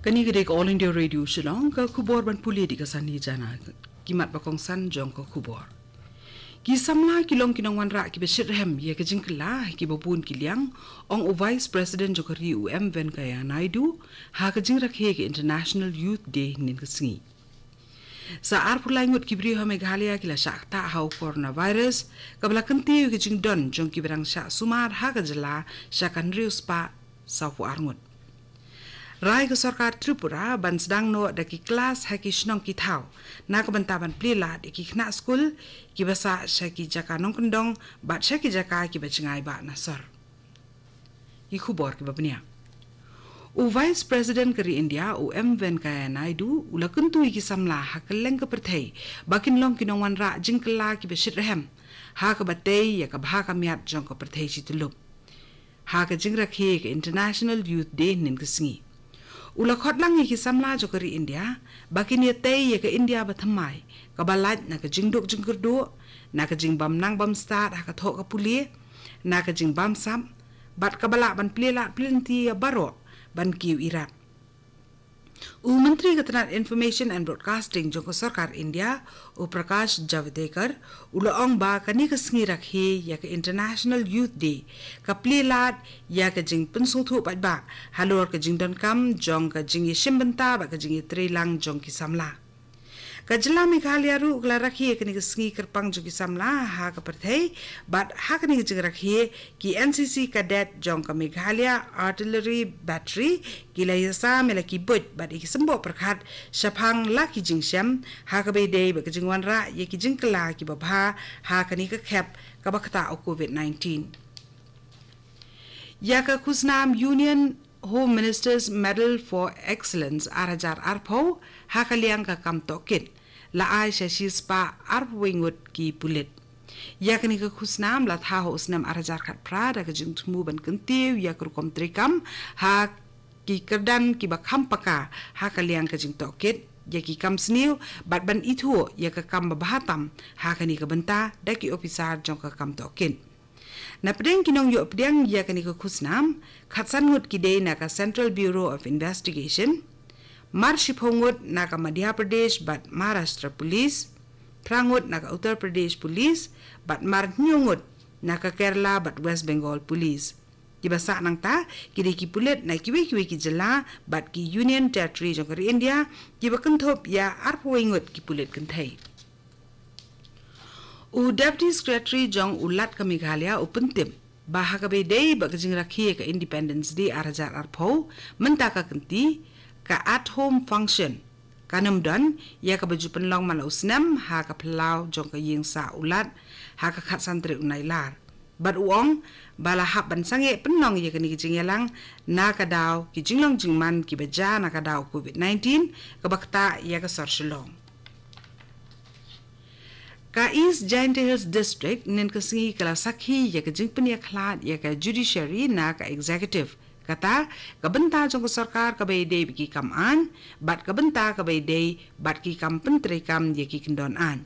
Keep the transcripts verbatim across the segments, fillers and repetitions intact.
Kane ka dei ka All India Radio Shillong, ka khubor ban pule da ka Sani Jana. Ki mat ba kongsan jong ka khubor. Ki samla ki long ki nongwanrah kiba shitrhem ïa ka jingkylla kiba bun ki liang, ong u Vice President jong ka ri u M Venkaiah Naidu ha ka jingrakhe ka International Youth Day hynnin ka sngi. Sa arphew lai ngut ki briew ha Meghalaya ki la shah ktah ha u coronavirus, kaba la kyntiew ïa ka jingdon jong kiba dang shah sumar ha ka jylla sha ka hynriew spah sawphew ar ngut. Rai ka sorkar Tripura ban sdang noh da ki klas ha ki shnong ki thaw na ka bynta ban plie lad ïa ki khynnah skul kiba sah sha ki jaka nongkyndong bad sha ki jaka kiba jngai bah na sor. Ki khubor kiba bniah. U Vice President ka ri India u M Venkaiah Naidu u la kyntu ïa ki samla ha kylleng ka pyrthei ba kin long ki nongwanrah jingkylla kiba shitrhem ha kaba tei ïa ka bha ka miat jong ka pyrthei shi tyllup ha ka jingrakhe ka International Youth Day hynnin ka sngi. U la khot lang ïa ki samla jong ka ri India ba kin ïatei ïa ka India bathymmai kaba lait na ka jingduk jingkyrduh, na ka jingbym nang bym stad ha ka thoh ka pule, na ka jingbamsap, bad kaba lah ban plie lad plie lynti ïa baroh ban kiew irat. U Myntri ka tnat Information and Broadcasting jong ka sorkar India, u Prakash Javadekar, u la ong ba kane ka sngi rakhe ïa ka International Youth Day ka plie lad ïa ka jingpynsngewthuh paidbah halor ka jingdonkam jong ka jingïashim bynta bad ka jingïatreilang jong ki samla. Ka jylla Meghalaya ruh ka la rakhe ïa kane ka sngi kyrpang jong ki samla ha ka pyrthei, bad ha kane ka jingrakhe ki N C C cadet jong ka Meghalaya Artillery Battery ki la ïasam ïa la ki buit bad ïa ki symboh pyrkhat shaphang la ki jingshem ha kaba ïadei bad ka jingwanrah ïa ki jingkylla kiba bha ha kane ka khep kaba ktah u COVID nineteen. Ïa ka khusnam Union Home Minister's Medal for Excellence ar hajar arphew ha ka liang ka kam tohkit la ai sha shispah arphew wei ngut ki pulit. Ïa kane ka khusnam la thaw ha u snem ar hajar khatphra da ka jingthmu ban kyntiew ïa ka rukom treikam ha ki kyrdan kiba kham paka ha ka liang ka jingtohkit ïa ki kam sniew bad ban ithuh ïa ka kam ba bha tam ha kane ka bynta da ki ophisar jong ka kam tohkit. Na pdeng ki nongïoh pdiang ïa kane ka khusnam, khatsan ngut ki dei na ka Central Bureau of Investigation, mar shiphew ngut na ka Madhya Pradesh bad Maharashtra Police, phra ngut na ka Uttar Pradesh Police, bad mar hynñiew ngut na ka Kerala bad West Bengal Police. Kiba sah nangta ki dei ki pulit na kiwei kiwei ki jylla bad ki Union Territory jong ka ri India, kiba kynthup ïa arphew wei ngut ki pulit kynthei. U Deputy Secretary jong u Lat ka Meghalaya u pyntip ba ha kaba ïadei bad ka jingrakhe ka Independence Day ar hajar arphew, mynta ka kynti ka at home function kan ym don, ïa kaba ju pynlong man la u snem ha ka phyllaw jong ka ïing sah u Lat ha ka khatsan tarik u Nailar. Bad u ong ba la hap ban sangeh pynlong ïa kane ka jingïalang na ka daw ki jinglong jingman kiba jia na ka daw COVID nineteen kaba ktah ïa ka sor Shillong. Ka East Jaintia Hills District hynnin ka sngi ka la sakhi ïa ka jingpynïakhlad ïa ka judiciary na ka executive. Kata ka bynta jong ka sorkar kaba ïadei bad ki kam aiñ bad ka bynta kaba ïadei bad ki kam pyntreikam ïa ki kyndon aiñ.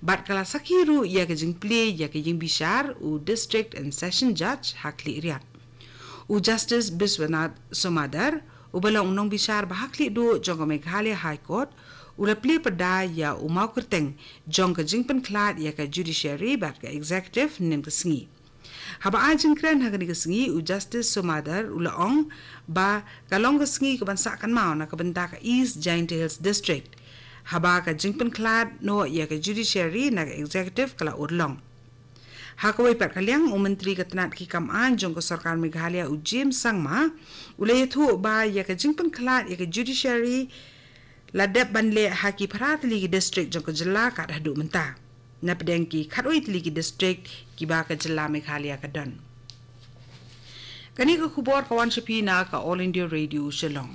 Bad ka la sakhi ruh ïa ka jingplie ïa ka ïing bishar u District and Session Judge ha Khliehriat. U Justice Biswanath Somadar, uba long u nongbishar ba ha khlieh duh jong ka Meghalaya High Court, u la plie pyrda ïa u mawkyrteng jong ka jingpynkhlad ïa ka judiciary bad ka executive hynnin ka sngi. Haba ai jingkren ha kane ka sngi, u Justice Somadar u la ong ba ka long ka sngi kaban sah kynmaw na ka bynta ka East Jaintia Hills District, haba ka jingpynkhlad noh ïa ka judiciary na ka executive ka la urlong. Ha kawei pat ka liang, u Myntri ka tnat ki kam aiñ jong ka sorkar Meghalaya u James Sangma u la ïathuh ba ïa ka jingpynkhlad ïa ka judiciary la dep ban leh ha ki phra tylli ki district jong ka jylla kat haduh mynta, na pdeng ki khatwei tylli ki district kiba ka jylla Meghalaya ka don. Kane ka khubor ka wan sha phi na ka All India Radio Shillong.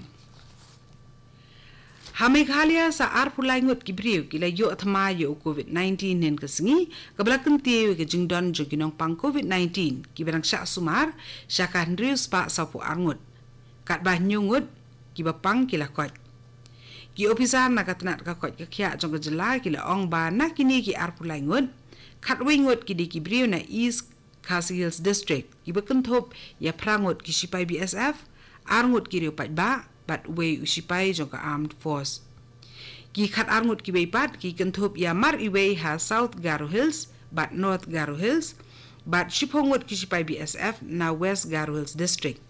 Ha Meghalaya sa arphew lai ngut ki briew ki la ïoh thma ïa u COVID nineteen hynnin ka sngi, kaba la kyntiew ïa ka jingdon jong ki nongpang COVID nineteen kiba dang shah sumar sha ka hynriew spah sawphew ar ngut. Katba hynñiew ngut kiba pang ki la koit. Ki ophisar na ka tnat ka koit ka khiah jong ka jylla ki la ong ba na kine ki arphew lai ngut, khatwei ngut ki dei ki briew na East Khasi Hills District, kiba kynthup ïa phra ngut ki shipai B S F, ar ngut ki riew paidbah, bad uwei u shipai jong ka Armed Force. Ki khat ar ngut kiwei pat ki kynthup ïa mar iwei ha South Garo Hills bad North Garo Hills, bad shiphew ngut ki shipai B S F na West Garo Hills District.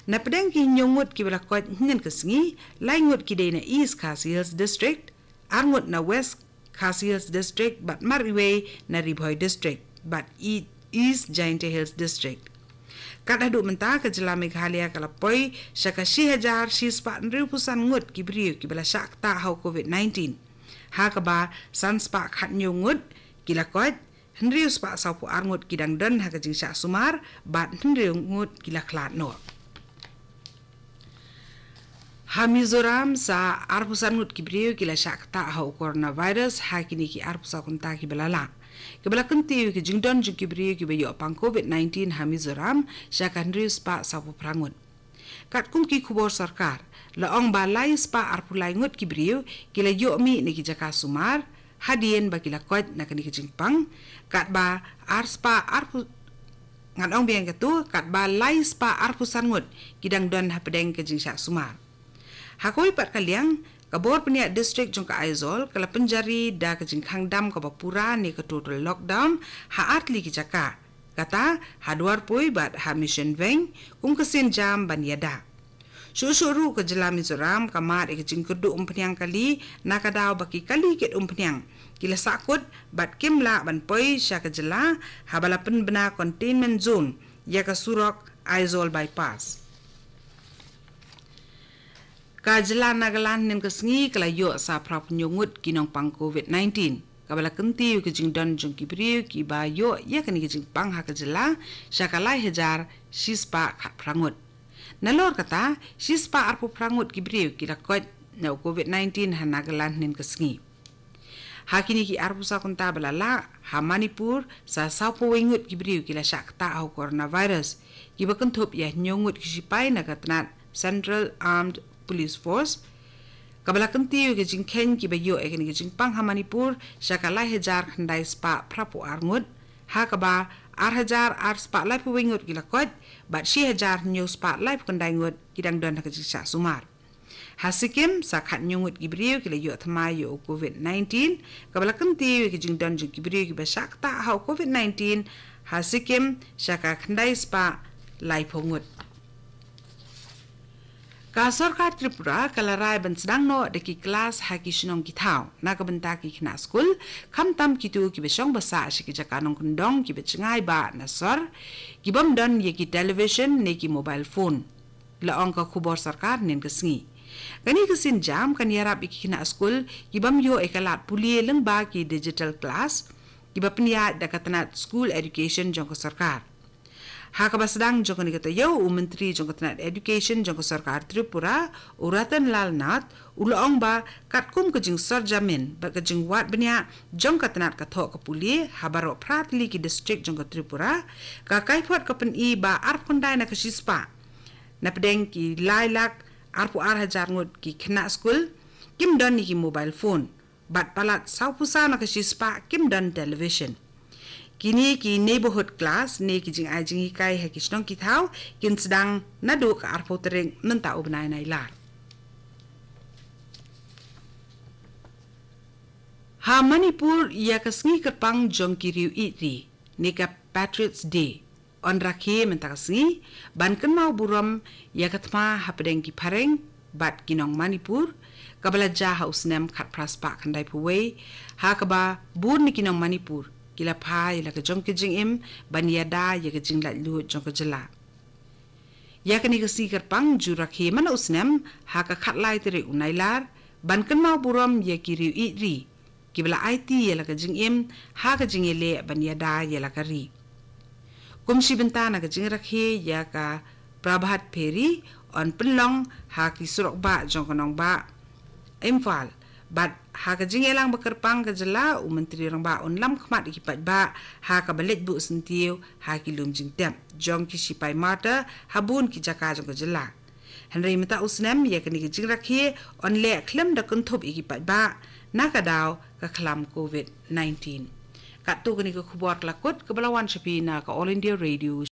Na pdeng ki hynñiew ngut kiba la koit hynnin ka sngi, lai ngut ki dei na East Khasi Hills District, ar ngut na West Khasi Hills District, bad mar iwei na Ri Bhoi District bad E-, East Jaintia Hills District. Kat haduh mynta ka jylla Meghalaya ka la poi sha ka shi hajar shi spah hynriewphew san ngut ki briew kiba la shah ktah ha u COVID nineteen. Ha kaba san spah khathynñiew ngut ki la koit, hynriew spah sawphew ar ngut ki dang don ha ka jingshah sumar bad hynriew ngut ki la khlad noh. Ha Mizoram sa arphew san ngut ki briew ki la shah ktah ha u coronavirus ha kine ki arphew saw kynta kiba la lah. Kiba la kyntiew ïa ki jingdon jong ki briew kiba ïoh pang COVID nineteen ha Mizoram sha ka hynriew spah sawphew phra ngut. Katkum ki khubor sorkar, la ong ba lai spah arphew lai ngut ki briew ki la ïoh mih na ki jaka sumar hadien ba ki la koit na kane ka jingpang, katba ar spah arphew, ngan ong biang katu, katba lai spah arphew san ngut ki dang don hapdeng ka jingshah sumar. Ha kawei pat ka liang, ka bor pynïaid district jong ka Aizawl ka la pynjari da ka jingkhang dam kaba pura ne ka total lockdown ha artylli ki jaka, kata ha Dwarpoi bad ha Mission Veng, kum ka sienjam ban ïada. Shuh shuh ruh ka jylla Mizoram ka mad ïa ka jingkyrduh umphniang kali na ka daw ba ki kali kit umphniang ki la sahkut bad kim lah ban poi sha ka jylla haba la pynbna containment zone ïa ka surok Aizawl Bypass. Ka jylla Nagaland hynnin ka sngi ka la ïoh sa phra phew hynñiew ngut ki nongpang COVID nineteen, kaba la kyntiew ïa ka jingdon jong ki briew kiba ïoh ïa kane ka jingpang ha ka jylla sha ka lai hajar shi spah khatphra ngut. Nalor kata, shi spah arphew phra ngut ki briew ki la koit na u COVID nineteen ha Nagaland hynnin ka sngi. Ha kine ki arphew saw kynta ba la lah, ha Manipur sa sawphew wei ngut ki briew ki la shah ktah ha u coronavirus, kiba kynthup ïa hynñiew ngut ki shipai na ka tnat Central Armed Police Force. Kaba la kyntiew ïa ka jingkheiñ kiba ïoh ïa kane ka jingpang ha Manipur sha ka lai hajar khyndai spah phraphew ar ngut, ha kaba ar hajar ar spah laiphew wei ngut ki la koit bad shi hajar hynñiew spah laiphew khyndai ngut ki dang don ha ka jingshah sumar. Ha Sikkim sa khathynñiew ngut ki briew ki la ïoh thymmai ïa u COVID nineteen, kaba la kyntiew ïa ka jingdon jong ki briew kiba shah ktah ha u COVID nineteen ha Sikkim sha ka khyndai spah laiphew ngut. Ka sorkar Tripura ka la rai ban sdang noh da ki klas ha ki shnong ki thaw na ka bynta ki khynnah skul, khamtam kito kiba shong ba sah sha ki jaka nongkyndong kiba jngai ba na sor, ki bym don ïa ki television ne ki mobile phone, la ong ka khubor sorkar hynnin ka sngi. Kane ka sienjam kan ïarap ïa ki khynnah skul ki bym ïoh ïa ka lad pule lyngba ki digital class, kiba pynïaid da ka tnat School Education jong ka sorkar. Ha kaba sdang jong kane ka taïew, u Myntri jong ka tnat Education jong ka sorkar Tripura, u Ratan Lal Nath, u la ong ba katkum ka jingsor jamin bad ka jingwad bniah jong ka tnat ka thoh ka pule ha baroh phra tylli ki district jong ka Tripura, ka kaiphod ka pyni ba arphew khyndai na ka shi spah na pdeng ki lai lak arphew ar hajar ngut ki khynnah skul kim don ïa ki mobile phone, bad palat sawphew saw na ka shi spah kim don television. Kine ki neighborhood class ne ki jingai jinghikai ha ki shnong ki thaw kin sdang naduh ka arphew tarik mynta u bnai Nailar. Ha Manipur, ïa ka sngi kyrpang jong ki riew ïeid ri ne ka Patriots Day yn rakhe mynta ka sngi ban kynmaw burom ïa ka thma hapdeng ki phareng bad ki nong Manipur, kaba la jia ha u snem khatphra spah khyndaiphew wei, ha kaba bun na ki nong Manipur ki la phah ïa la ka jong ka jingim ban ïada ïa ka jinglaitluid jong ka jylla. Ïa kane ka sngi kyrpang ju rakhe man la u snem ha ka khatlai tarik u Nailar ban kynmaw burom ïa ki riew ïeid ri kiba la aiti ïa la ka jingim ha ka jingïaleh ban ïada ïa la ka ri. Kum shi bynta na ka jingrakhe, ïa ka Prabhat Pheri yn pynlong ha ki surok bah jong ka nongbah Imphal, bad ha ka jingïalang ba kyrpang ka jylla, u Myntri Rangbah un lam khmat ïa ki paidbah ha kaba leit buh syntiew ha ki lum jingtep jong ki shipai martyr ha bun ki jaka jong ka jylla. Hynrei mynta u snem, ïa kane ka jingrakhe yn leh khlem da kynthup ïa ki paidbah na ka daw ka khlam COVID nineteen. Katto kane ka khubor ka la kut kaba la wan sha phi na ka All India Radio